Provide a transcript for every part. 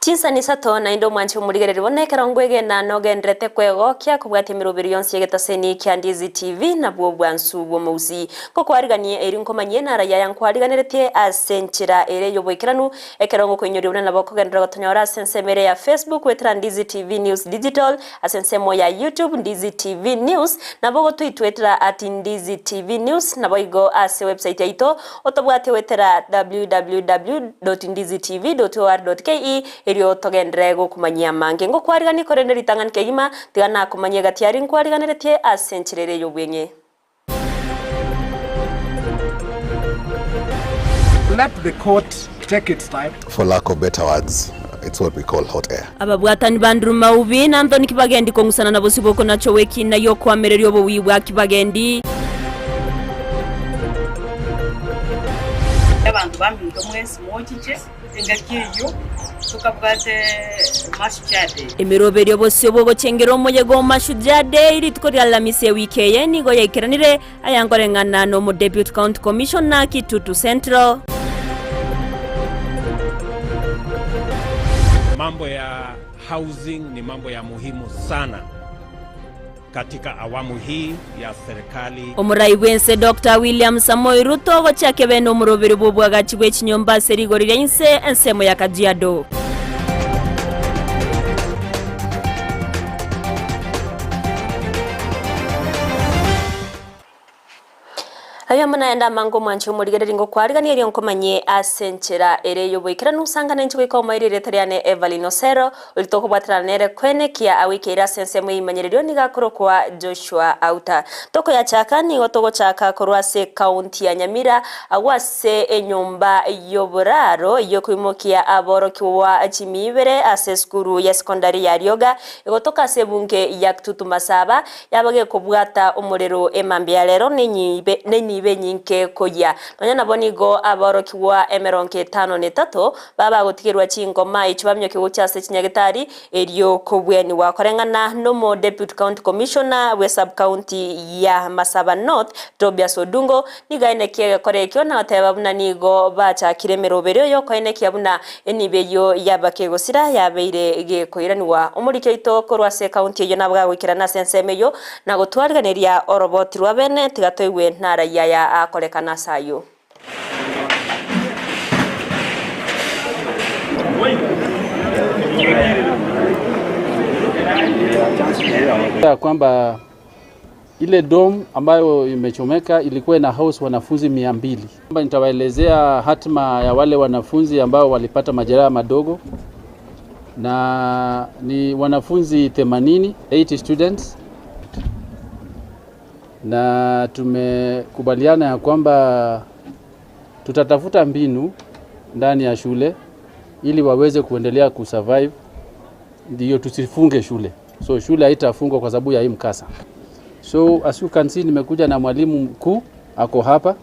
Chinsani isato naende omwanche omorigereria bono ekero ngwegena nogenderete kwegokia kobwatia emeroberi yonsi y'egetaseni kia Ndizi TV nabwo obwansu bw'omousi. Ngokwariganie erio nkomanyie naraia aya nkwariganeretie ase enchera ere y'oboikeranu ekero ngokoinyoria buna nabo okogenderera gotonyora ase ensemo ere ya Facebook goetera Ndizi TV News Digital ase ensemo ya YouTube Ndizi TV News nabo ogotoitwetera at Ndizi TV News naboigo ase website yaito Otobwate goetera www.ndizitv.or.ke erio togenderere gokomanyia amange. Ngokwariganie korende ritang'ani kegima, tiga nakomanyie egati aria nkwariganeretie ase enchera ere y'obweng'e. Let the court take its time. For lack of better words, it's what we call hot air. Ababwatani ba Andrew Maubi na Anthony Kibagendi kong'usana na bosio bw'okonachwa gw'ekiina gi'okoamereria obobuyi bwa Kibagendi. Abanto baminto mwensi mochiche engaki eyio tokabwate Mashujaa Day. Emeroberio bosio bw'ogochengera omoyega o Mashujaa Day rituko ria Alamisi ewiki eye nigo yaikeranire aya nkoreng'ana n'Omodeputy County Commissioner Kitutu Central. Mambo ya housing ni mambo ya muhimu sana katika awamu hii ya serikali. Omorai bw'ense Doctor William Samoei Ruto ogochia bene omoroberi bw'obwagachi bwe chinyomba ase rigori ria inse ensemo ya Kajiado. Ayio amo naende amange omwanche omorigereria ngokwarigania erio nkomanyie ase enchera ere y'oboikeranu nsangane inche goika omoerio erieta riane Evelyn Osero, oria tokobwaterana nere koenekia agoikeire ase ensemo y'eimanyererio nigo akorokwa Joshua Auta. Tokoyachaka nigo togochaka korwa ase ekaunti ya Nyamira agwo ase enyomba y'oboraro y'okoimokia aborokigwa chimi ibere ase esukuru ya sekondari ya Rioga egotoka ase ebunge ya Kitutu Masaba Yaba gekobwata omorero emambia ya rero nenyibe nenibe enyinke koyia. Nonya nabo nigo aborokigwa emerongo etano na etato babagotigerwa chingoma echio baminyoke gochia ase chinyagetari erio kobwenigwa koreng'ana nomo Deputy County Commissioner bwe sub county ya Masaba North Tobias Odungo nigo aenekia egekora ekio na goteba buna nigo bachakire emeroberio yokoenekia buna Enibo eyio yaba kegosira yabeire gekoiranigwa. Omoriki oito korwa ase ekaunti eyio nabo gagoikerana ase ensemo eyio na gotwariganeria oroboti rwa bene, tiga toigwe narayia aya akorekana ase ayio. Ya kwamba Ile dom ambayo imechomeka ilikuwa ina house wanafunzi 200. Nitawaelezea hatima ya wale wanafunzi ambao walipata majeraha madogo na ni wanafunzi 80, 80 students, na tumekubaliana ya kwamba tutatafuta mbinu ndani ya shule ili waweze kuendelea kusurvive, ndio tusifunge shule. So shule haitafungwa kwa sababu ya hii mkasa. So as you can see, nimekuja na mwalimu mkuu ako hapa,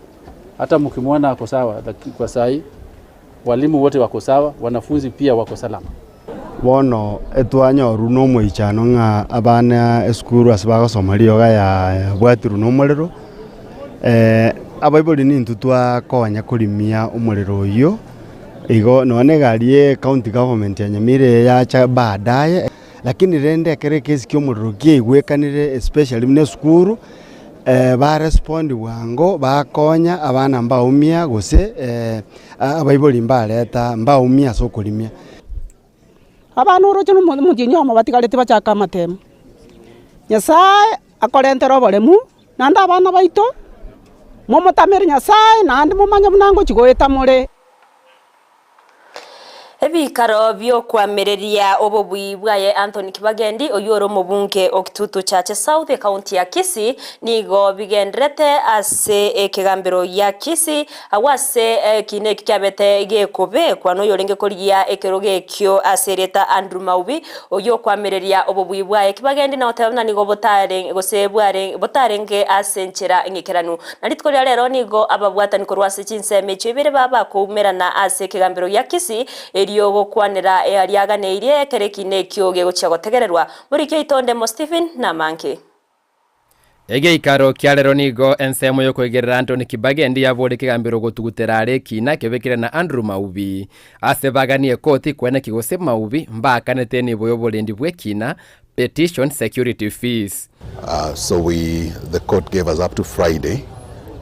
hata mkimwona ako sawa kwa sahi, walimu wote wako sawa, wanafunzi pia wako salama. Bono etwanyorwa nomoichano ng'a abana esukuru ase bagosoma rioga yabwatirwe nomorero, abaibori nintwe twakonya korimia omorero oyio, igo nonya na egari ye county government ya Nyamira eye yacha baadaye. Lakini rende ekero ekesi kia omorero kiaigwekanire especially buna esukuru, ba respond bwango bakonya abana mbaumia gose abaibori mbareta mbaumia ase okorimia. Abana oroche na omotienyi oyomo batigareti bachake amatemo. Nyasaye akorentere oboremu, naende abana baito, momotamere Nyasaye naende momanye buna ngochia goeta more. Ebikaro bi'okoamereria obobui bwaye Anthony Kibagendi oyio ore omobunge o Kitutu Chache South ekaunti ya Kisii nigo bigenderete ase ekegambero gia Kisii agwo ase ekiina ekio kiabete gekobekwa noyorenge korigia ekerogo ekio ase erieta Andrew Maubi oyio okoamereria obobui bwaye Kibagendi na goteba buna nigo botare gose bware botarenge ase enchera eng'ikeranu Na rituko ria rero nigo ababwatani korwa ase chinsemo echio ibere bakoumerana ase ekegambero gia Kisii, erio gokwanera earia aganeirie ekero ekiina ekio gegochia gotegererwa. Moriki oito Ndemo Stephen namange. Egeikaro kia rero nigo ensemo y'okoigerera Anthony Kibagendi yaboria ekegambero gotugutera are ekina kebekire na Andrew Maubi. Ase baganie ekoti kweneki gose Maubi mbaakanete enibo y'oborendi bw'ekina, petition security fees. So we, the court gave us up to Friday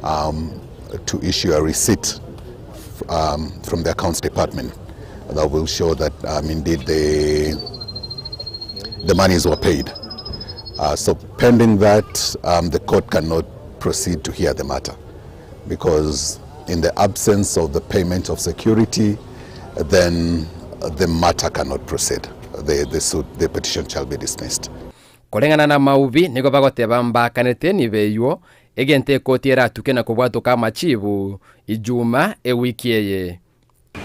um, to issue a receipt um, from the accounts department that will show that um, indeed the, the monies were paid. So pending that, um, the court cannot proceed to hear the matter because in the absence of the payment of security, then the matter cannot proceed. The, the, suit, the petition shall be dismissed. Koreng'ana na Maubi nigo bagoteba mbaakanete enibo eyio, egento ekoti eratuke na kobwatoka amachibu Ijuma ewiki eye.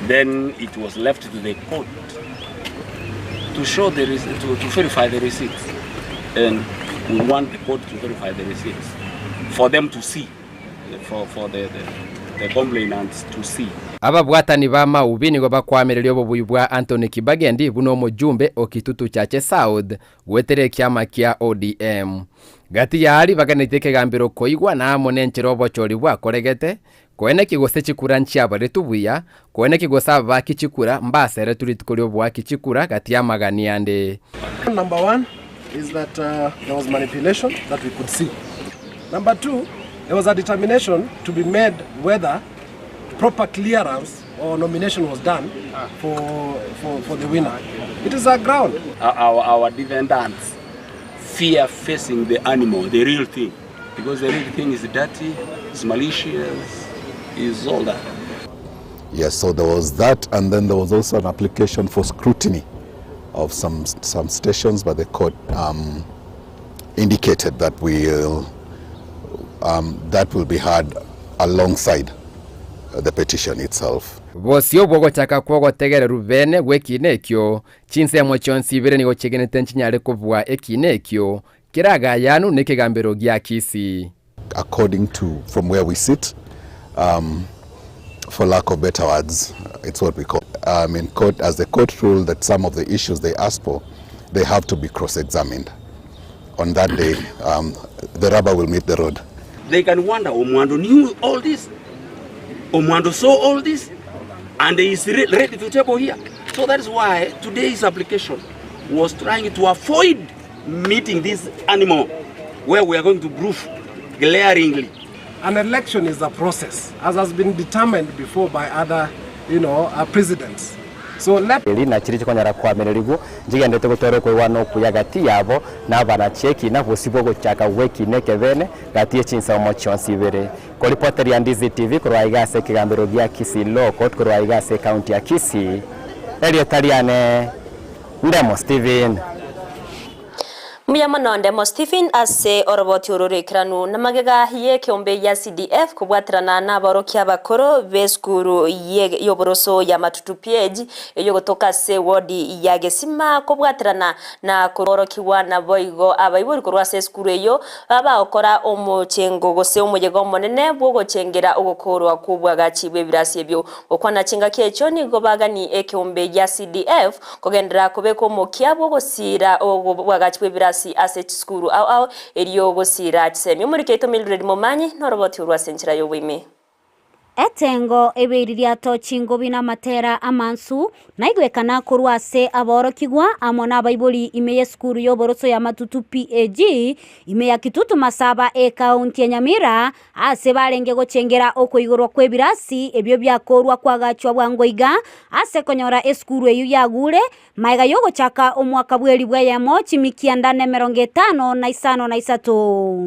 Then it was left to the court to show the to, to verify the receipts and we want the court to verify the receipts for them to see for, for the, the, the complainants to see. Ababwatani ba Maubi nigo bakwamereria obobui bwa Anthony Kibagendi buna omojumbe o Kitutu Chache South goetera ekiama kia ODM. Gati ya aria baganetie ekegambero koigwa na amo nenchera obochori bwakoregete, Koeneki gose chikura nchiabaretwe buya, koeneki gose abaaki chikura mbaseretwe rituko ri'oboaki chikura gati y'amagani ande. Number one is that there was manipulation that we could see. Number two, there was a determination to be made whether proper clearance or nomination was done for, for, for the winner. It is a ground. Our, our defendants fear facing the animal, the real thing, because the real thing is dirty, is malicious, is all that. Yes, so there was that, and then there was also an application for scrutiny of some, some stations, but the court um, indicated that we'll, um, that will be heard alongside the petition itself. Bosio bw'ogochaka kw'ogotegererwa bene gw'ekiina ekio, chinsemo chionsi ibere nigo chiegenete nchinyare kobua ekiina ekio keragayanu nekegambero gia Kisii. According to from where we sit, um, for lack of better words, it's what we call um, in court, as the court ruled that some of the issues they asked for, they have to be cross-examined. On that day, um, the rubber will meet the road. They can wonder, Omwando knew all this. Omwando saw all this, and he is re ready to table here. So that is why today's application was trying to avoid meeting this animal where we are going to prove glaringly. An election is a process, as has been determined before by other, you know, presidents. So let Eri nachiri chikonyara koamererigwa, nchigenderete gotwara okoigwana okuya gati yabo na abanachi ekina, bosio bw'ogochaka gw'ekina ekebene gati ye chinsomo chionsi ibere. Koripoteria Ndizi TV korwa aiga ase ekegambero gia Kisii Law Court korwa aiga ase ecounty ya Kisii, erieta riane Ndemo Stephen. Mbuya mono Ndemo Stephen ase oroboti oro roikeranu na magega y'ekeombe gia CDF kobwaterana nabaorokia abakoro b'esukuru y'oboroso ya Matutu PAG eyogotoka ase ewodi ya Gesima kobwaterana na kororokigwa naboigo abaibori korwa ase esukuru eyio bagokora omochengo gose omoyega omonene bwogochengera ogokorwa kw'obwagachi bw'ebirasi ebio. Gokwana chingaki echio nigo bagani ekeombe gia CDF kogenderera kobeka omokia bw'ogosiira obwagachi bw'ebirasi ase chisukuru ao ao erio gosiira chisemi. Omoriki oito Mildred Momanyi noroboti orwo ase enchera y'oboime. Etengo ebeiriato chingobi na amatera amansu, naigwekana korwa ase aborokigwa amo nabaibori ime y'esukuru y'oboroso ya Matutu PAG, ime ya Kitutu Masaba ekaunti ya Nyamira, ase barenge gochengera okoigorwa kw'ebirasi ebio biakorwa kwagachwa bwango iga ase konyora esukuru eyio yagure Magega y'ogochaka omwaka bw'elifu eyemo chimikianda na emerongo etano na isano na isato.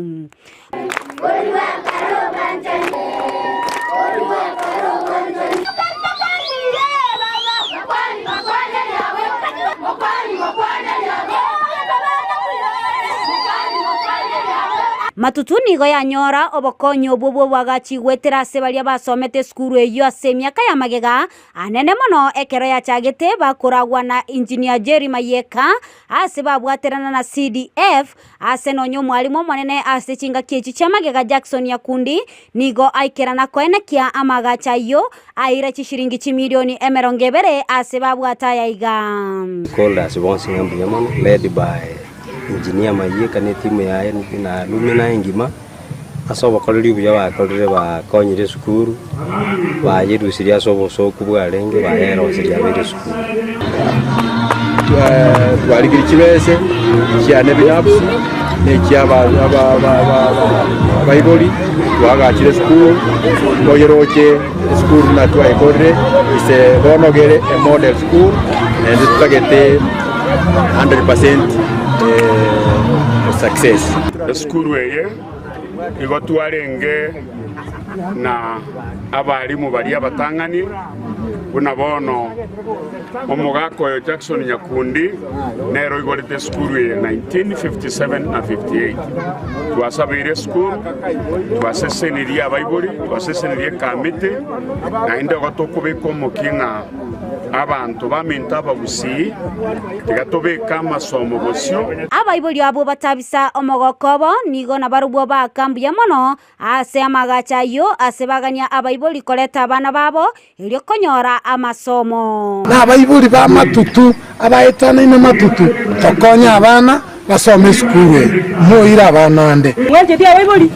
Matutu nigo yanyora obokonyi obwo bw'oboagachi goetera ase baria basomete esukuru eyio ase emiaka ya magega anene mono ekero yachagete bakoragwa na Engineer Jerry Mayeka ase babwaterana na CDF ase nonya omwalimu omonene ase chingaki echi chia magega Jackson Nyakundi nigo aikerana koenekia amagacho ayio aire chishiringi chimilioni emerongo ebere ase babwate aya iga. Called us bonsi ng'a mbuya mono led by. Engineer Mayeka na etimu yaye na Lumina engima, ase obokoreri obuya bakorire bakonyire esukuru, bayerusirie ase obosooku bwarenge bayerosirie yabeire esukuru. Twarigirie chibese chiane binafsi na echia abaibori, twagachire esukuru, toyeroche esukuru buna twayekorire ise bono gere emodel school naende totagete 100% success. Esukuru eye igo twarenge na abalimu baria abatang'ani, buna bono omogaka oyo Jackson Nyakundi nere oigorete esukuru eye 1957 na 58. Twasabeire esukuru, twasesenirie abaibori, twasesenirie ekamiti, naende igo tokobeka omokia ng'a abanto baminto abagusii tiga tobeke amasomo bosio. Abaibori abwo batabisa omogoko obo, nigo nabarobwo baaka mbuya mono ase amagacho ayio ase bagania abaibori koreta abana babo, erio konyora amasomo. Na abaibori b'amatutu abaetanaine matutu, tokonye abana basome esukuru eye, moire abana ande. Mwancheti abaibori?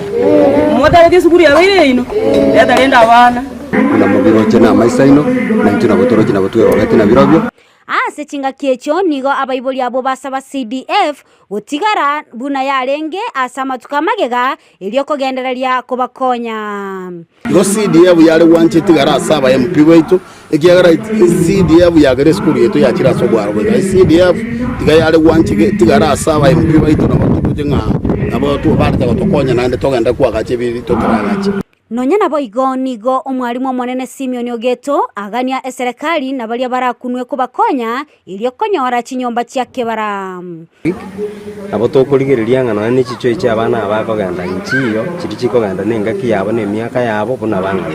Motareti esukuru yabeire yaino? Reta rende abana. Buna mobiroche namaiso aino, na intwe nabo toroche nabo twerorete nabirobio. Ase chingaki echio nigo abaibori abwo basaba CDF gotigara buna yarenge ase amatuko amagega, erio kogendereria kobakonya. Igo CDF yare gwancha etigare ase aba MP baito, ekiagera CDF yagera esukuru yaito yachire ase obwaro goika. CDF tiga yare gwancha etigare ase aba MP baito nabo totoche ng'a nabo barete gotokonya naende togende koagacha ebi totaragache. Nonya naboigo nigo omwalimu omonene Simeon Ogeto agania eserekari na baria barakunwe kobakonya erio konyora chinyomba chia kebara. Nabo tokorigereria ng'a nonya ne chichoi chi'abana aba bakogenda inchiyo, chiria chikogenda nengaki yabo na emiaka yabo buna bang'ana.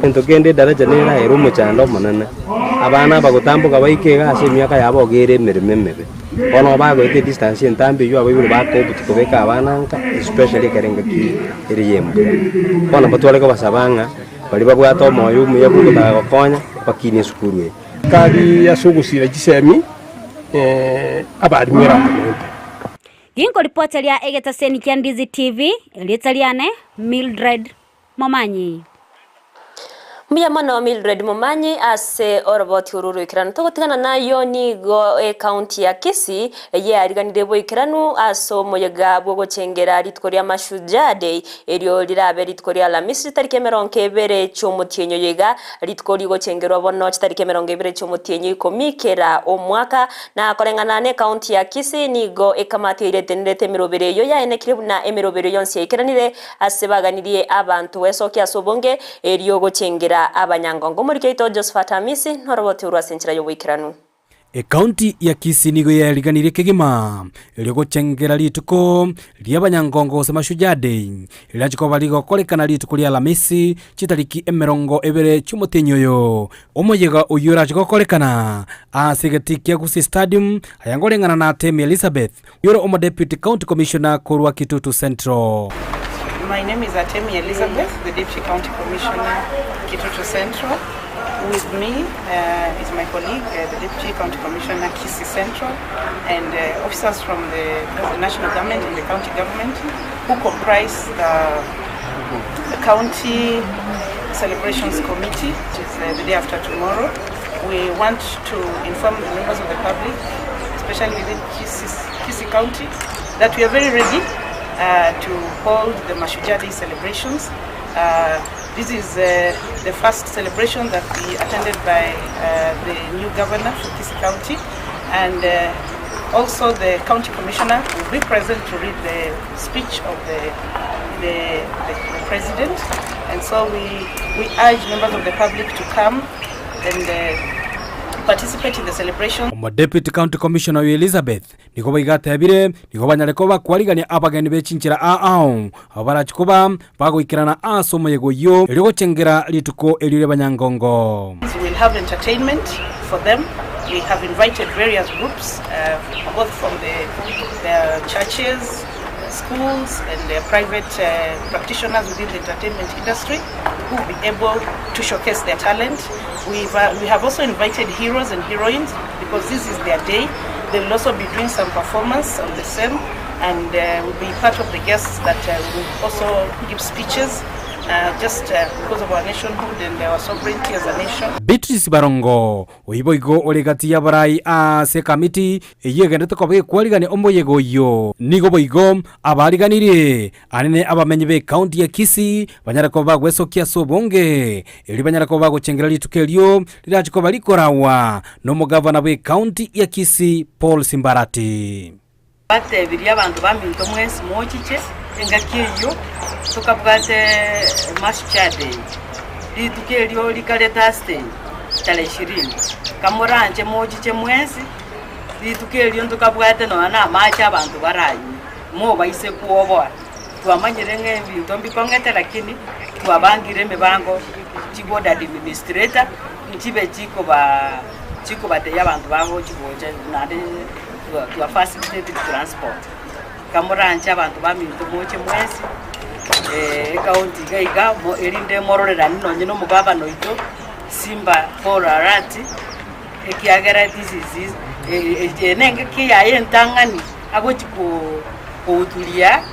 Egento kende edaraja neraere omochando omonene, abana aba gotamboka baike iga ase emiaka yabo iga ere emeremo emebe. Bono bagoeta edistance entambe eywo abaibori bakobuti kobeka abana nka especially ekero engaki ere ya embura. Bono mbatware kobasaba ng'a baria babwate omoyo omuya bwa ogotaka gokonya bakinie esukuru eye. Kari ase ogosira chisemi abarimu erakomente. Ginkoripoteria egetaseni kia Ndizi TV, erieta riane Mildred Momanyi. Mbuya mono Mildred Momanyi ase oroboti oru roikeranu. Togotigana nayio nigo ecounty ya Kisii yeariganire boikeranu ase omoyega bw'ogochengera rituko ria Mashujaa Day erio rirabe rituko ria Alamisi chitariki emerongo ebere chi'omotienyi oyo iga rituko rigochengerwa bono chitariki emerongo ebere chi'omotienyi oikomi kera omwaka na koreng'ana n'ecounty ya Kisii nigo ekamati eria etenerete emeroberi eyio yaenekire buna emeroberi yonsi yaikeranire Ase baganirie abanto gwesokia ase obonge, erio gochengera abanyangongo. Omoriki oito Josephat Amisi noroboti orwo ase enchera y'oboikeranu. Ekaunti ya Kisii nigo yariganirie kegima erio gochengera rituko ri'abanyangongo gose Mashujaa Day rirache koba rigokorekana rituko ria Alamisi chitariki 20 chi'omotienyi oyo. Omoyega oyio orache gokorekana ase egetii kia Gusii Stadium aya ngoreng'ana na Atemi Elizabeth Oyore Omodeputy County Commissioner korwa Kitutu Central. My name is Atemi Elizabeth, the Deputy County Commissioner, Kitutu Central. With me uh, is my colleague, uh, the Deputy County Commissioner, Kisii Central, and uh, officers from the, the national government and the county government who comprise the, the county celebrations committee, which is uh, the day after tomorrow. We want to inform the members of the public, especially within Kisii, Kisii County, that we are very ready uh, to hold the Mashujaa Day celebrations. Uh, this is uh, the first celebration that we attended by uh, the new governor for Kisii County and uh, also the county commissioner will be present to read the speech of the, the, the, the president. And so we, we urge members of the public to come and uh, participate in the celebration. Omodeputy County Commissioner oyo Elizabeth nigo boigo atebire nigo banyare koba kwarigania abageni be chinchera ao ao abwo barachi koba bagoikerana ase omoyega oyio erio gochengera rituko erio ri'abanyangongo. We will have entertainment for them. We have invited various groups, uh, both from the, the churches, schools, and the private uh, practitioners within the entertainment industry who will be able to showcase their talent. We've, uh, we have also invited heroes and heroines because this is their day. They will also be doing some performance on the same and will be part of the guests that will also give speeches just because of our nationhood and our sovereignty as a nation. Beatrice Barongo, oyio boigo ore gati y'abarai ase ekamiti eyio egenderete koba gekwarigania omoyega oyio, nigo boigo abariganirie anene abamenyi b'ecounty ya Kisii banyare koba bagwesokia ase obonge erio banyare koba bagochengera rituko erio rirache koba rikoragwa nomogavana bw'ecounty ya Kisii Paul Simbarati. Batebirie abanto baminto mwensi mochiche engaki eyio tokabwate Mashujaa Day, rituko erio rikare Thursday tarehe ishirini. Kamoranche mochiche mwensi, rituko erio ntokabwate nonya na amache abanto baranywe, mobaise kwoboa. Twamanyire ng'a ebinto mbikong'ete lakini twabangire emibango chiboard administrator nchibe chikoba chikobatebia abanto bagochi gocha naende twa facilitated transport. Kamoranche abanto baminto moche mwensi ecounty iga iga erinde mororerane nonye na omogabana oito Simba Paul Arati ekiagera this is his eye nengaki yaye entang'ani agochi kohuduria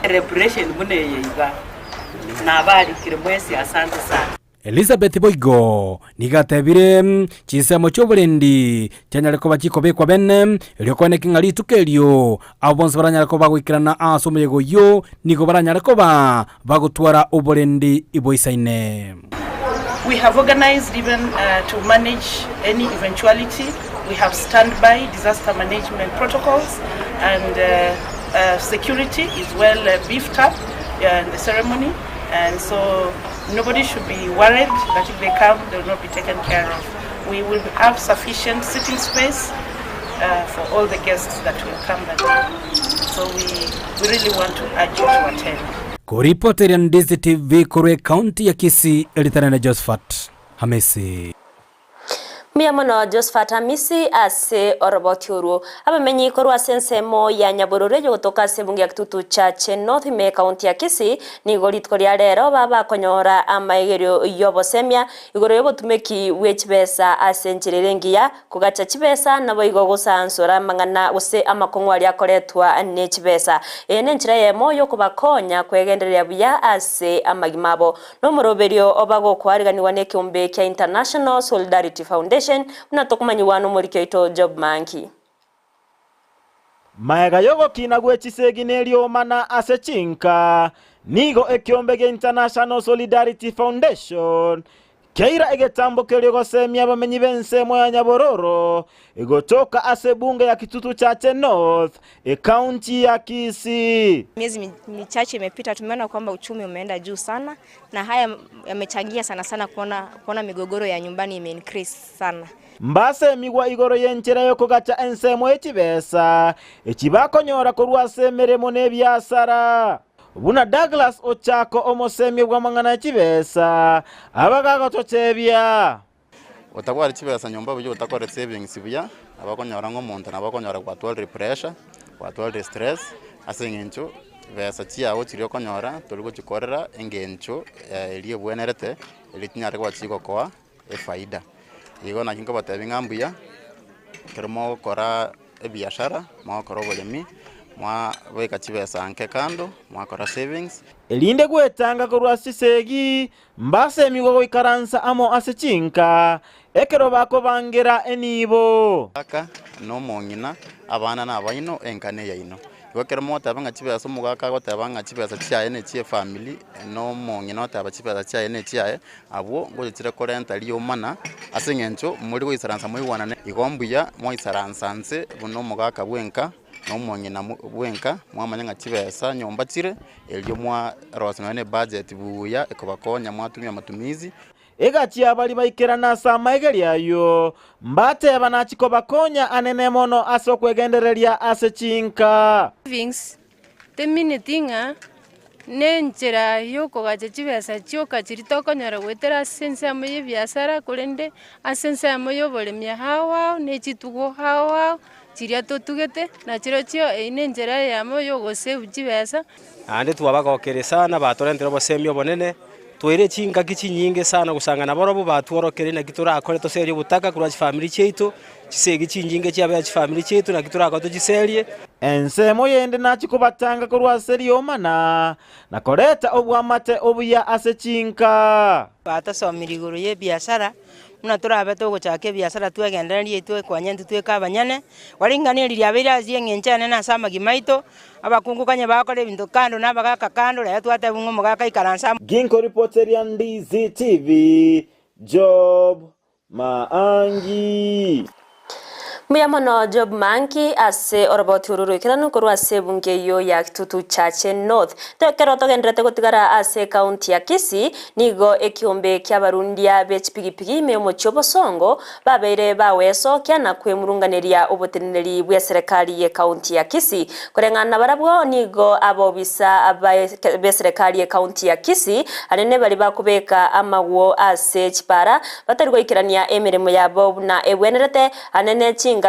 celebration buna eye iga. Nabarikire mwensi asante sana. Elizabeth boigo nigo atebire, Chinsemo chi'oborendi chianyare koba chikobekwa bene, erio koeneke ng'a rituko erio abo bonsi baranyare koba bagoikerana ase omoyega oyio nigo baranyare koba bagotwara oborendi boisaine. We have organized even to manage any eventuality, we have standby disaster management protocols and security is well beefed up in the ceremony and so nobody should be worried that if they come they will not be taken care of. We will have sufficient sitting space for all the guests that will come that day. So we, we really want to urge you to attend. Koripoteria Ndizi TV korwa ekaunti ya Kisii, eritana na Josephat Hamisi. Mbuya mono Josephat Hamisi ase oroboti orwo. Abamenyi korwa ase ensemo ya Nyabororo eyogotoka ase ebunge ya Kitutu Chache North ime ekaunti ya Kisii nigo rituko ria rero babakonyora amaegerio yobosemia igoro yobotumeki bwe chibesa ase enchera ere engiya Kogacha chibesa naboigo gosansora amang'ana gose amakong'u aria akoretwa ne chibesa. Eye nenchera eyemo y'okobakonya kwegendereria buya ase amagima abo. Nomoroberio oba gokoariganigwa nekeombe kia International Solidarity Foundation buna tokomanyigwa nomoriki oito Job Manki. Magega y'ogokina gwe chisegi ne riomana ase chinka, nigo ekeombe gia International Solidarity Foundation Keira egetambo keria gosemia abamenyi b'ensemo ya Nyabororo, egotoka ase ebunge ya Kitutu Chache North, ekaunti ya Kisii. Miezi michache imepita tumeona kwamba uchumi umeenda juu sana na haya yamechangia sana sana kuona, kuona migogoro ya nyumbani ime increase sana. Mbasemigwa igoro y'enchera y'okogacha ensemo ye chibesa echi bakonyora korwa ase emeremo na ebiasara. Buna Douglas Ochako omosemia bw'amang'ana e chibesa abagagototebia. Otabwati chibesa nyomba buya otakore savings buya, nabo okonyora ng'a omonto nabo okonyora gwatwarire pressure, gwatwarire stress, ase eng'encho besa chiago chiria okonyora tori gochikorera eng'encho eria ebwenerete eria chinyare koba chigokoa efaida. Igo naki nkobatebia ng'a mbuya, ekero mogokora ebiashara, mogokora oboremi, mwabeka chibesa nke kando, mwakora savings. Erinde gwetanga korwa ase chisegi, mbasemigwe goikaransa amo ase chinka, ekero bakobangera enibo. Aka na omong'ina, abana nabaino, enka neyaino. Igo ekero mogoteba ng'a chibesa omogaka agoteba ng'a chibesa chiaye ne chi'efamiri, na omong'ina oteba chibesa chiaye ne chiaye, abwo ngochire korenta riomana ase eng'encho mori goisaransa moigwanane. Igo mbuya mwaisaransa nse buna omogaka bw'enka na omong'ina bw'enka, mwamanya ng'a chibesa nyomba chire, erio mwarosia nonya na ebudget buya ekobakonya mwatumia matumizi. Egachia baria baikerana ase amaegerio ayio, mbateba nachie kobakonya anene mono ase okwegendereria ase chinka. Savings temineti ng'a nenchera yokogacha chibesa chioka chiria tokonyora goetera ase ensemo ya ebiasara korende ase ensemo ya oboremi ao ao ne chitugo ao ao chiria totugete nachirochio eyio nenchera eyemo ya ogosave chibesa. Naende twabagokeire sana, batorentire obosemia obonene. Toire chingaki chinyinge sana gosangana barobwo batworokereria naki torakore toserie obotaka korwa chifamiri chiaito, chisegi chinyinge chiabera chifamiri chiaito naki torakore tochiserie. Ensemo yende nachie kobatanga korwa ase riomana, na koreta obwamate obuya ase chinka. Batosomirie igoro y'ebiasara, buna torabe togochaka ebiasara twegendererie intwe konya intwe tweke abanyene, ring'ana eri riabeire ase eng'encho enene ase amagima aito, abakungu kanya bakora ebinto kando na abagaka kando, rero twatebwa ng'a omogaka aikaranse amo. Ginkoripoteria Ndizi TV, Job Maangi. Mbuya mono Job Maangi ase oroboti oro roikeranu korwa ase ebunge eyio ya Kitutu Chache North. Ekero togendererete gotigara ase ekaunti ya Kisii, nigo ekiombe ki'abarundia be chipigipigi ime y'omochie o Bosongo babeire bagwesokia na kwemurunganeria oboteneneri bw'eserekari y'ekaunti ya Kisii. Koreng'ana nabarabwo nigo abobisa b'eserekari y'ekaunti ya Kisii anene baria bakobeka amagwo ase chipara batari goikerania emeremo yabo buna egwenerete, anene chingaki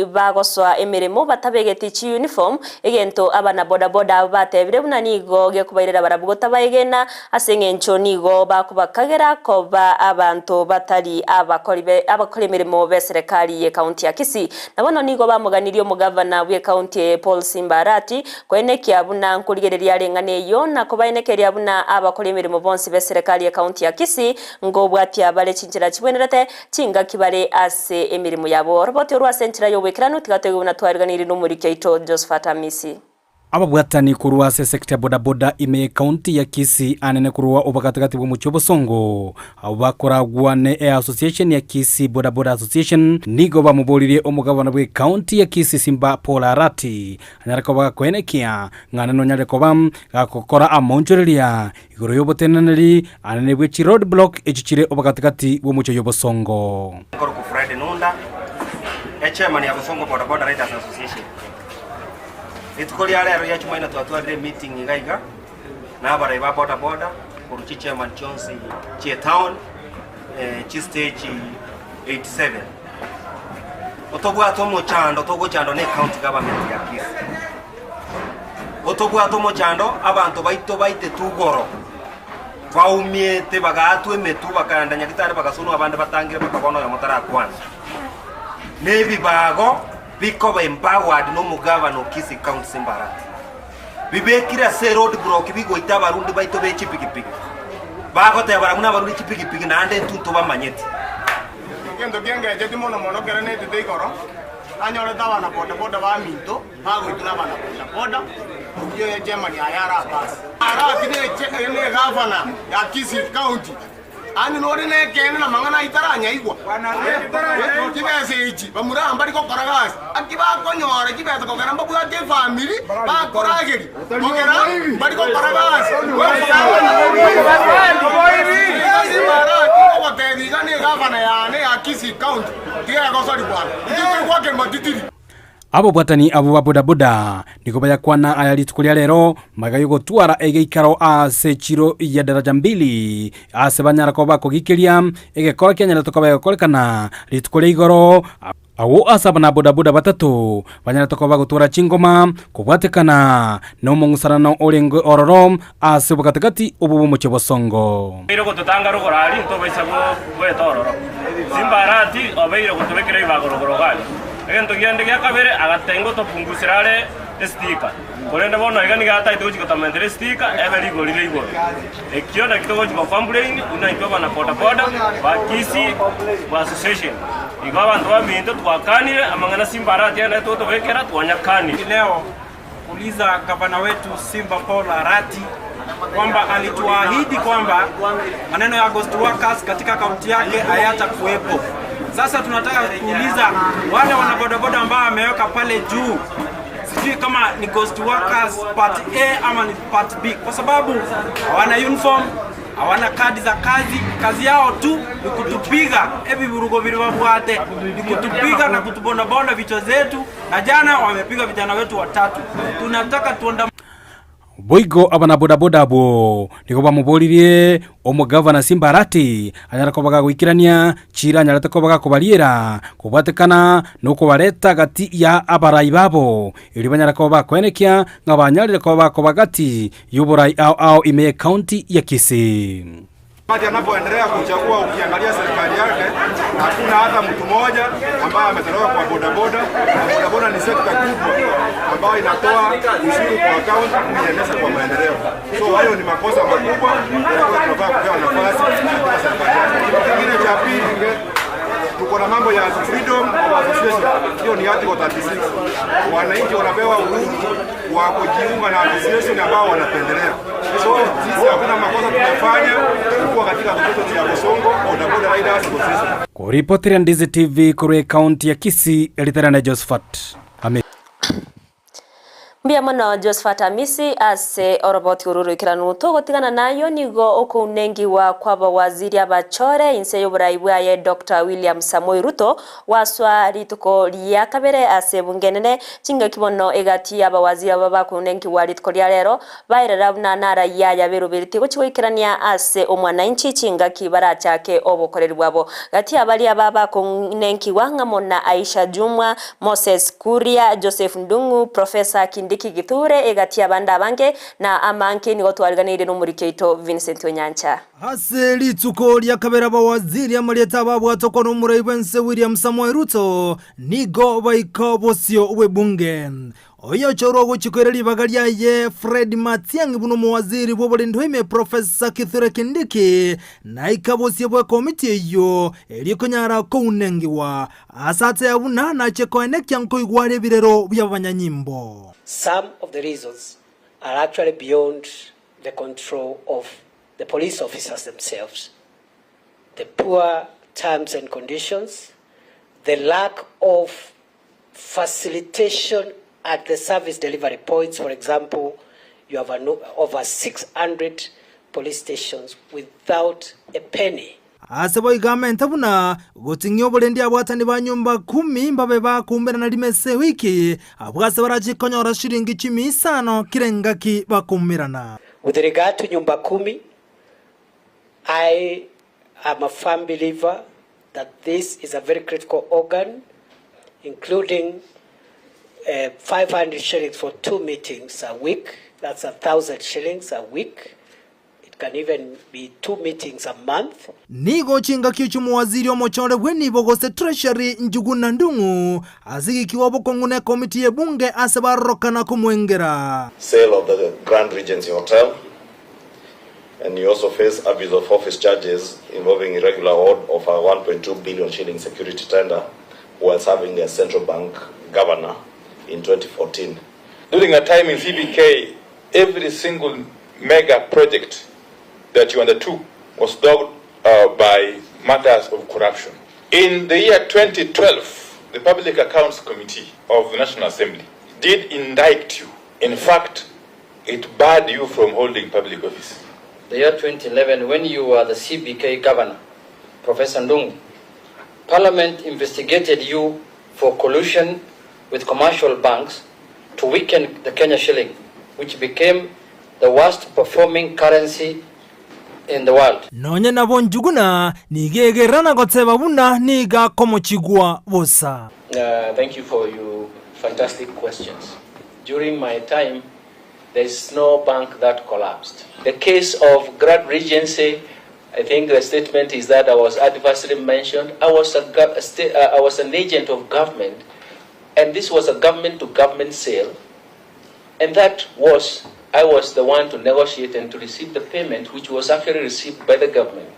bagosoa emeremo batabegeti chiuniform, egento abana bodaboda abwo batebire buna nigo gekobairera barabwo gotabaegena ase eng'encho nigo bakobakagera koba abanto batari abakori abakori emeremo b'eserekari y'ekaunti ya Kisii. Na bono nigo bamoganirie omogavana bw'ekaunti eye Paul Simba Arati koenekia buna nkorigereria ring'ana eyio na kobaenekeria buna abakori emeremo bonsi b'eserekari y'ekaunti ya Kisii Nkobwatia bare chinchera chibwenerete, chingaki bare ase emeremo yabo. Oroboti orwo ase enchera y'oboikeranu, tiga toigwe buna twariganirie nomoriki oito Josephat Amisi. Ababwatani korwa ase esekta ya bodaboda ime y'ecounty ya Kisii anene korwa obagatigati bw'omochie obosongo abwo bakoragwa ne eassociation ya Kisii Bodaboda Association nigo bamoboririe omogabana bw'ecounty ya Kisii Simba Paul Arati anyare koba gakoenekia ng'a nonyare koba gagokora amaonchoreria Igoro y'oboteneneri anene bwe chiroad block echi chire obogati-gati bw'omochie oy'obosongo. Nkorokwa Fred Nunda, echairman ya Bosongo Boda Boda Riders Association. Rituko ria rero ria Chumaine twatwarire emeeting iga iga na abarai ba boda boda korwa chichairman chionsi chie town eh, chistage 87. Otobwate omochando togochandwa ne county government ya Kisii. Otobwate omochando, abanto baito baitetwe igoro, baumiete bagaatwa emetwe, bakaenda Nyagetari bagasonwa, abande batangire mpaka bono oyomo tarakwana. Na ebibago bikoba empowered na omogavana o Kisii County Simba Arati. Bibekire ase eroad block bigoita abarundi baito be chipigipigi. Bagoteba barabwo nabarundi chipigipigi naende intwe ntobamanyeti. Egento kiangecheti mono mono ekero netete igoro, nanyorete abana boda boda baminto, Bagoitwa nabana boda boda, oyio Germany aye arabase. Arati ne egavana ya Kisii County. Ani nore nekeene na mang'ana ayio taranyaigwa. Chibesa echi bamura mbari gokora gasi. Aki bakonyora chibesa kogera mbabwate efamiri bakorageria kogera mbari gokora gasi. Ogotebia iga ne egavana yane ya Kisii County tiga egosori bwana. Intwe tori goakera matitiri. Ababwatani abwo ba bodaboda nigo bayakwana aya rituko ria rero magega y'ogotwara egeikaro ase echiro ya Daraja Mbili ase banyara koba bakogikeria egekora kianyarete koba gegokorekana rituko ria igoro agwo ase abanabodaboda batato banyarete koba bagotwara chingoma kobwatekana nomong'usanano orenge ororo ase obogatigati obwo bw'omochie bosongo. Obeire gototanga rogoro aria ntobaisa goeta ororo. Simba Arati obeire gotobekera ebibago rogoro iga aria. Egento kiande gia kabere agatenga otopungusera are estika, korende bono iga nigo ataete gochia gotomentera estika ebe rigori ria igoro. Ekio nakio togochia gocomplain buna intwe abana boda boda ba Kisii Association. Igo abanto baminto twakanire amang'ana Simba Arati agenderete gotobekera twanyakanire. Leo Uliza gavana wetu Simba Paul Arati kwamba alituahidi kwamba maneno ya ghost workers katika kaunti yake hayatakuwepo. Sasa tunataka kuuliza wale wanabodaboda ambao ameweka pale juu, sijui kama ni ghost workers part A ama ni part B, kwa sababu hawana uniform, hawana kadi za kazi. Kazi yao tu ni kutupiga evi vurugo vilivyofuate, ni kutupiga na kutubondabonda vichwa zetu na jana wamepiga vijana wetu watatu. Tunataka tuanda Boigo abanabodaboda abwo nigo bamoboririe omogavana Simba Arati anyare koba gagoikerania chiira anyarete koba gakobariera kobwatekana nokobareta gati ya abarai babo erio banyare koba bakoenekia ng'a banyarire koba bakoba gati y'oborai ao ao ime y'ecounty ya Kisii. Wakati anapoendelea kuchagua, ukiangalia serikali yake hakuna hata mtu mmoja ambaye ametolewa kwa bodaboda, na bodaboda ni sekta kubwa ambayo inatoa ushuru kwa kaunti kuiendesha kwa maendeleo. So hayo ni makosa makubwa yalikuwa tunafaa kupewa nafasi katika serikali yake. Kitu kingine cha pili tuko na mambo ya freedom of association, hiyo ni article 36. Wananchi wanapewa uhuru wa kujiunga na association ambao wanapendelea. So sisi hakuna makosa tumefanya kuwa katika association ya Bosongo Bodaboda Riders Association. Koripoteria Ndizi TV korwa ekaunti ya Kisii, Elitera Josephat Amisi. Mbuya mono Josephat Amisi ase oroboti oro roikeranu togotigana nayo nigo okounengiwa kwa abawaziri abachore inse y'oborai bwaye Dr. William Samoei Ruto waswa rituko ria kabere ase ebunge enene chingaki bono egati abawaziri aba bakounengiwa rituko ria rero baerera buna naraia yaberobereti gochi goikerania ase omwananchi chingaki barachake obokoreri bwabo gati abaria aba bakounenkiwa ng'amo na Aisha Jumwa Moses Kuria Joseph Ndung'u Professor Kindiki Githure egati abande abange na amanke nigo twariganĩire n'omoriki oito Vincent Onyancha. Ase rituko ria kabere abawaziri amarieta ababwatokwa n'omorai bw'ense William Samoei Ruto nigo baika obosio bw'ebunge. Oyochorwa ogochia koira ribaga riaye Fred Matiang'i buna omowaziri bw'oborendi oime Professor Kithure Kindiki naika bosio bw'ekomiti eyio erio konyara kounengiwa ase ateba buna nachie koenekia nkoigwa are ebirero bi'abanyanyimbo. Some of the reasons are actually beyond the control of the police officers themselves. The poor terms and conditions, the lack of facilitation at the service delivery points. For example, you have an, over 600 police stations without a penny. Ase boigo amente buna goting'ia oborendi abwatani ba nyomba kumi mbabe bakoumberana rimo ase ewiki, abwo ase barache konyora shilingi chimia isano kera engaki bakoumerana. With regard to Nyumba Kumi, I am a firm believer that this is a very critical organ, including 500 shillings for 2 meetings a week. That's 1,000 shillings a week. It can even be 2 meetings a month. Nigo chingaki chi'omowaziri omochore bw'enibo gose Treasury Njuguna Ndung'u asigikigwe obokong'u nekomiti y'ebunge ase barorokana komwengera. Sale of the Grand Regency Hotel and you also face abuse of office charges involving irregular award of a 1.2 billion shilling security tender while serving as central bank governor in 2014. During a time in CBK, every single mega project that you undertook was dogged by matters of corruption. In the year 2012, the Public Accounts Committee of the National Assembly did indict you. In fact, it barred you from holding public office. The year 2011, when you were the CBK governor, Professor Ndung'u, Parliament investigated you for collusion with commercial banks to weaken the Kenya shilling, which became the worst performing currency in the world. Nonya nabo Njuguna nigo egerera goteba buna nigo akomochigwa bosa. Thank you for you fantastic questions. During my time there is no bank that collapsed. The case of Grand Regency, I think the statement is that I was adversely mentioned. I was, a, a I was an agent of government, and this was a government to government sale. And that was, I was the one to negotiate and to receive the payment, which was actually received by the government.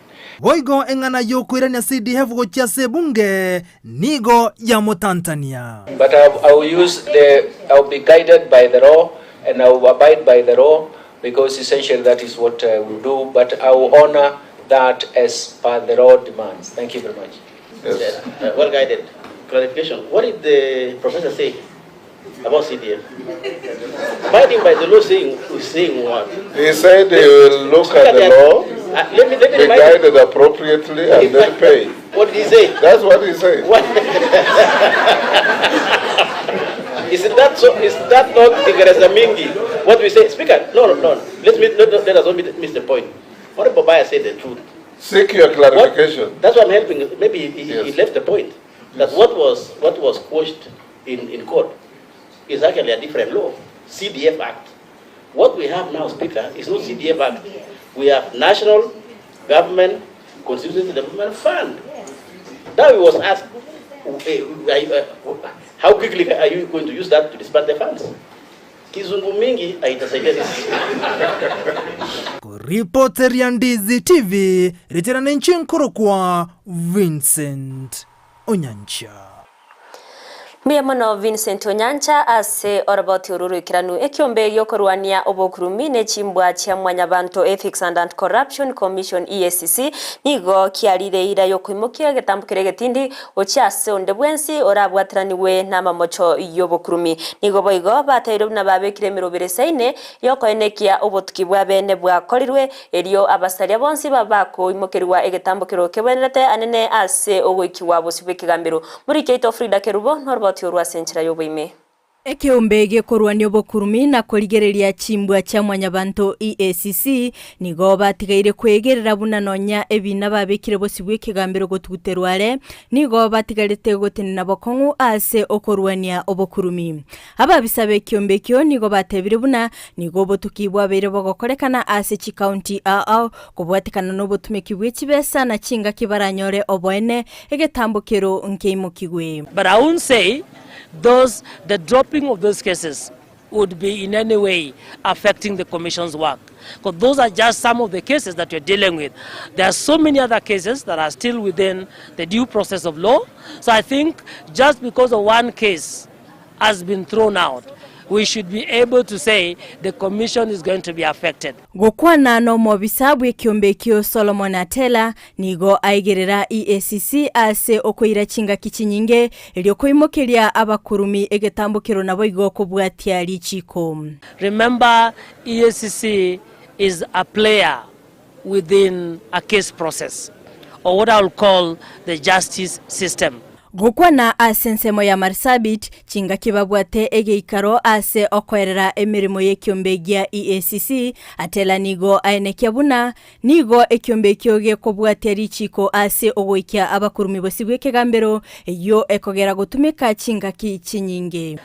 Boigo eng'ana y'okoirania CDF gochia ase ebunge nigo yamotantania. But I, I will use the, I will be guided by the law and I will abide by the law because essentially that is what I will do. But I will honor that as per the law demands. Thank you very much. Yes. Well guided. Clarification. What did the professor say about CDF? Abiding by the law saying, is saying what? He said he will look at the law, Let me be remind you. guided appropriately, and then pay. What did he say? That's what he said. What? Is that so? Is that not Kiingereza mingi? What we say, Speaker? No, no, no. Let us not miss the point. What Babaya said the truth. Seek your clarification. What, that's why I'm helping. Maybe he left the point. That what was quashed in court is actually a different law, CDF Act. What we have now, Speaker, is not CDF Act. We have National Government Constituency Development Fund. Now he was asked, how quickly are you going to use that to disburse the funds? Kizungu mingi haitasaidia sisi. Koripoteria Ndizi TV, ritera ninche nkorokwa Vincent Onyancha. Mbuya mono Vincent Onyancha ase oroboti oru roikeranu. Ekiombe giokorwania obokurumi ne chimbwa chia mwanyabanto Ethics and Anti-Corruption Commission, EACC, nigo kiarire eira yokoimokia egetambo keria egetindi gochia ase onde bwensi orabwateranigwe namamocho y'obokurumi. Nigo boigo bateirwe buna babekire emerobero esaine yokoenekia obotuki bwa bene bwakorirwe erio abasaria bonsi babe bakoimokerigwa egetambo kero kebwenerete anene ase ogoikigwa bosio bw'ekegambero. Moriki oito Frida Kerubo noroboti orwo ase enchera y'oboime. Ekeombe gekorwania obokurumi na korigereria chimbwa chia mwanyabanto, EACC, nigo batigaire kwegerera buna nonya ebina babekire bosio bw'ekegambero gotuguterwa are, nigo batigarete gotenena bokong'u ase okorwania obokurumi. Ababisa b'ekiombe ekio nigo batebire buna nigo obotuki bwabeire bogokorekana ase chikaunti ao ao kobwatekana nobotumeki bwe chibesa na chingaki baranyore oboene egetambo kero nkeimokigwe. But I won't say those the dropping of those cases would be in any way affecting the commission's work because those are just some of the cases that we're dealing with. There are so many other cases that are still within the due process of law. So I think just because of one case has been thrown out, we should be able to say the commission is going to be affected. Gokwana nomobisa bw'ekiombe ekio Solomon Atela nigo aigerera EACC ase okoira chingaki chinyinge erio koimokeria abakurumi egetambokero naboigo kobwatia richiko. Remember EACC is a player within a case process or what I will call the justice system. Gokwana ase ensemo ya Marsabit, chingaki babwate egeikaro ase okoerera emeremo y'ekiombe gia EACC, Atela nigo aenekia buna nigo ekiombe ekio gekobwatia richiko ase ogoikia abakurumi bosibwa ekegambero, eyio ekogera gotumeka chingaki chinyinge.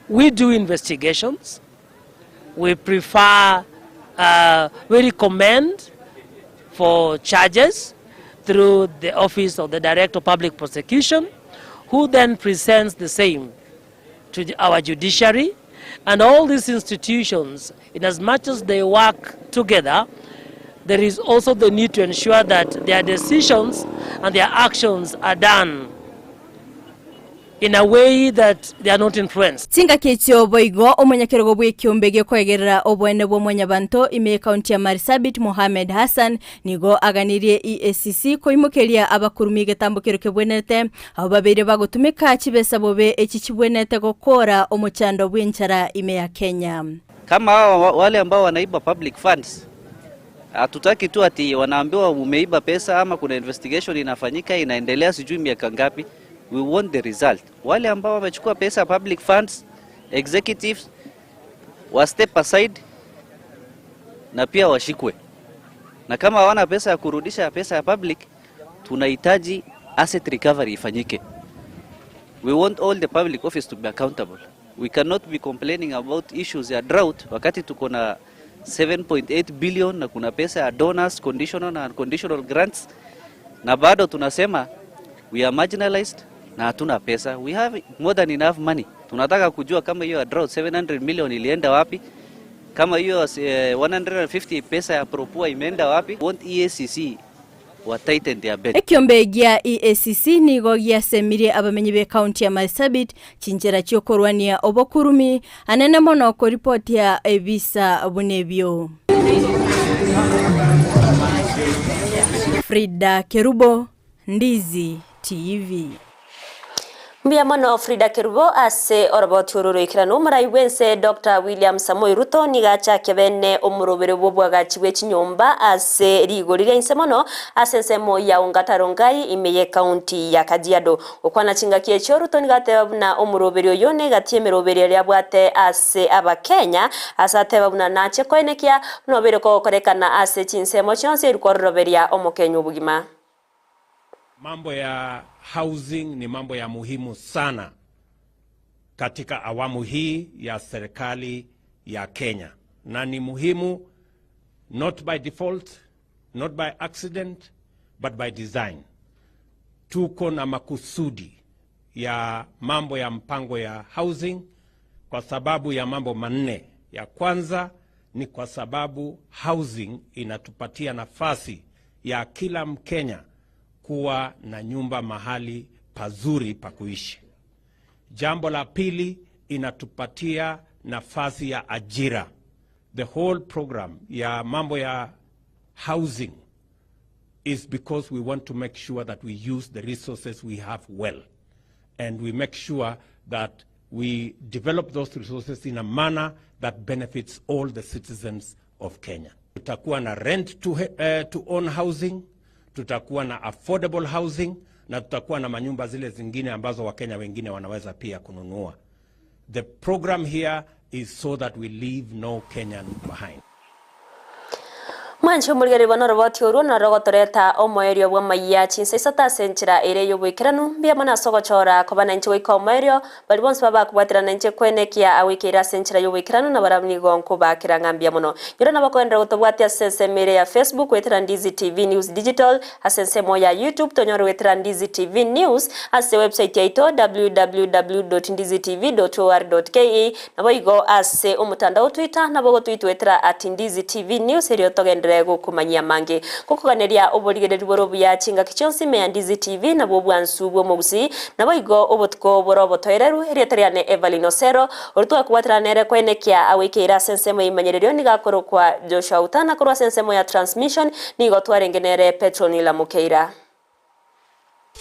We do investigations, we prefer, we recommend for charges through the office of the Director of Public Prosecution, who then presents the same to our judiciary. And all these institutions, in as much as they work together, there is also the need to ensure that their decisions and their actions are done in a way that they are not influenced. Chingaki echio boigo omonyakerogo bw'ekiombe gekoegerera oboene bwa mwanyabanto ime y'ekaunti ya Marsabit Mohamed Hassan nigo aganirie EACC koimokeria abakurumi egetambo kero kebwenerete abwo babeire bagotumeka chibesa bobe echi chibwenerete gokora omochando bw'enchara ime ya Kenya. Kama hawa wale ambao wanaiba public funds, hatutaki tu ati wanaambiwa umeiba pesa ama kuna investigation inafanyika inaendelea sijui miaka ngapi. We want the result. Wale ambao wamechukua pesa public funds, executives wa step aside na pia washikwe, na kama hawana pesa ya kurudisha pesa ya public, tunahitaji asset recovery ifanyike. We want all the public office to be accountable. We cannot be complaining about issues ya drought wakati tuko na 7.8 billion na kuna pesa ya donors, conditional na unconditional grants, na bado tunasema we are marginalized na hatuna pesa. We have more than enough money. Tunataka kujua kama hiyo ya drought 700 million ilienda wapi, kama hiyo 150 pesa ya propua imeenda wapi. We want EACC wa tighten their belt. Ekiombe gia EACC nigo giasemirie abamenyi b'ekaunti ya Marsabit chinchera chi'okorwania obokurumi anene mono koripotia ebisa buna ebio. Frida Kerubo, Ndizi TV. Mbuya mono Frida Kerubo ase oroboti oro roikeranu. Omorai bw'ense Doctor William Samoei Ruto nigo achakia bene omorobere bw'obwagachi bwe chinyomba ase rigori ria inse mono ase ensemo ya Ongata Rongai ime y'ecounty ya Kajiado. Gokwana chingaki echio Ruto nigo ateba buna omoroberi oyo negati emeroberi eria abwate ase abakenya ase ateba buna nache koenekia buna obeire kogokorekana ase chinsemo chionsi eri kwororoberia omokenya obogima. Mambo ya housing ni mambo ya muhimu sana katika awamu hii ya serikali ya Kenya, na ni muhimu not by default, not by accident but by design. Tuko na makusudi ya mambo ya mpango ya housing kwa sababu ya mambo manne. Ya kwanza ni kwa sababu housing inatupatia nafasi ya kila Mkenya kuwa na nyumba mahali pazuri pa kuishi. Jambo la pili, inatupatia nafasi ya ajira. The whole program ya mambo ya housing is because we want to make sure that we use the resources we have well and we make sure that we develop those resources in a manner that benefits all the citizens of Kenya. Tutakuwa na rent to, to own housing, tutakuwa na affordable housing na tutakuwa na manyumba zile zingine ambazo Wakenya wengine wanaweza pia kununua. The program here is so that we leave no Kenyan behind. Mwanche omorigereria noroboti orwo noro rogotoreta omoerio bw'amaiya chinsa isato ase enchera ere y'oboikeranu mbuya mono ase ogochora koba nainche goika omoerio baria bonsi babakobwaterana nainche koenekia agoikeire ase enchera y'oboikeranu na barabwo nigo nkobakera ng'a mbuya mono. Nyora nabo koenderera gotobwatia ase ensemo ere ya Facebook goetera Ndizi TV News Digital ase ensemo ya YouTube tonyore goetera Ndizi TV News ase website yaito www.ndizitv.or.ke Naboigo ase omotandao o Twitter nabo ogotwitwetera at Ndizi TV News erio togenderere gokomanyia amange. Gokoganeria oborigereria bore obuya chingaki chionsi ime ya Ndizi TV nabwo obwansu bw'omogusii naboigo obotuko bore obotoereru erieta riane Evelyn Osero oria twakobwaterana nere koenekia agoikeire ase ensemo y'eimanyererio nigo akorokwa Joshua Utana korwa ase ensemo ya transmission nigo twarenge nere Petronila Mukeira.